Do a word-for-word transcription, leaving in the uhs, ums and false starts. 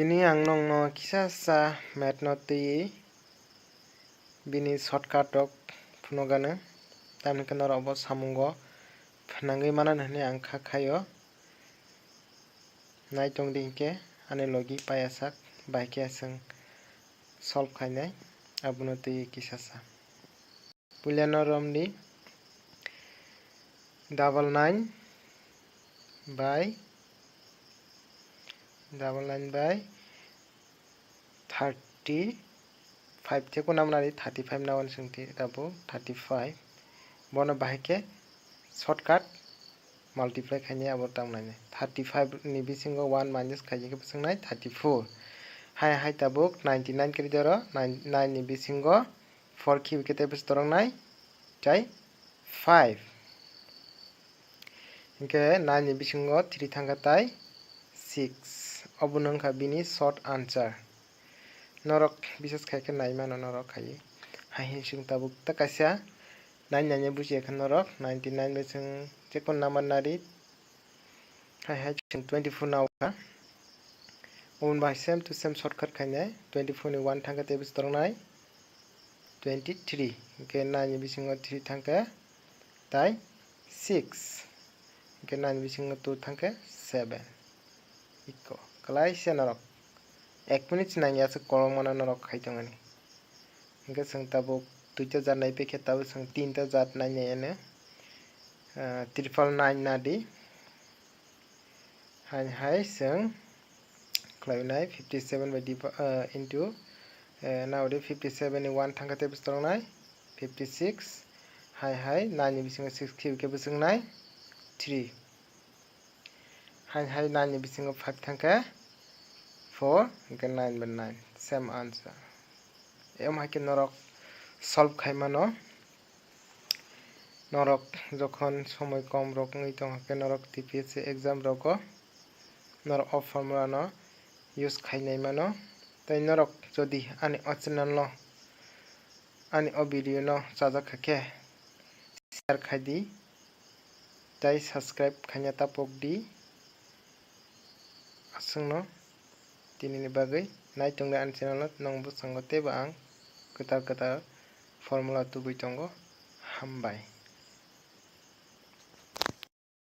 Tini ang nokno kisa sa math no twiwi bini shortcut rok phunukgano, tamni hwnkhe norok bo samungo phnangwi mano hwnwi ang kha khaio. Naitongdi hinkhe ani logi payasak bai khe chwng solve khainai, abono twiwi kisa sa. Puilano romdi double nine by, double nine by thirty five, chekun namnari thirty five nawan singti tabuk thirty five. Bono bahai khe shortcut multiply khainai, abo tamnai thirty five ni bisingo one minus khainai khe bwswknai thirty four. Hai hai tabuk ninety nine khe rijaro, nine ni bisingo four khibi khe tei bwswk toroknai tai five. Hinkhe nine ni bisingo three thangkha tai six. Obono wngkha bini short answer. Norok bises khai khe nai mano norok khai. Hai hin sing tabuk ta kaisa nine nine buji khe norok ninety nine bai chwng chekun number nari. Hai hai chwng twenty four naukha. Obono bai same to same shortcut khainai, twenty four ni one thangkha tei bwswk toroknai twenty three, hinkhe nine ni bisingo three thangkha tai six, hinkhe nine ni bisingo two thangkha seven. Iko kwlai se norok ek minute se nangya se kolokmano norok khai tongani. Hinkhe chwng tabuk duita jat nai paikhe tabuk chwng tinta jat nai nai ano, ah, triple nine nadi. Hai hai chwng khlainai fifty seven by div-, ah, into, eh, naudi fifty seven ni one thangkha tei bwswk toroknai fifty six. Hai hai nine ni bisingo six khibi khe bwswknai three. Hai hai nine ni bisingo five thangkha four, hinkhe nine by nine, same answer. Em hai khe norok solve khai mano. Norok jokhon somoi kom rok wngwi tongkha khe norok T P S C exam rogo norok o formula no use khainai mano. Tei norok jodi ani o channel no, ani o video no chajak kha khe share khai di tei subscribe khaina ta pok di. Aswkno tinini bagwi nai tongdi ani channel no, nwng bwskango teibo ang kwtal kwtal formula tubui tongo. Hambai.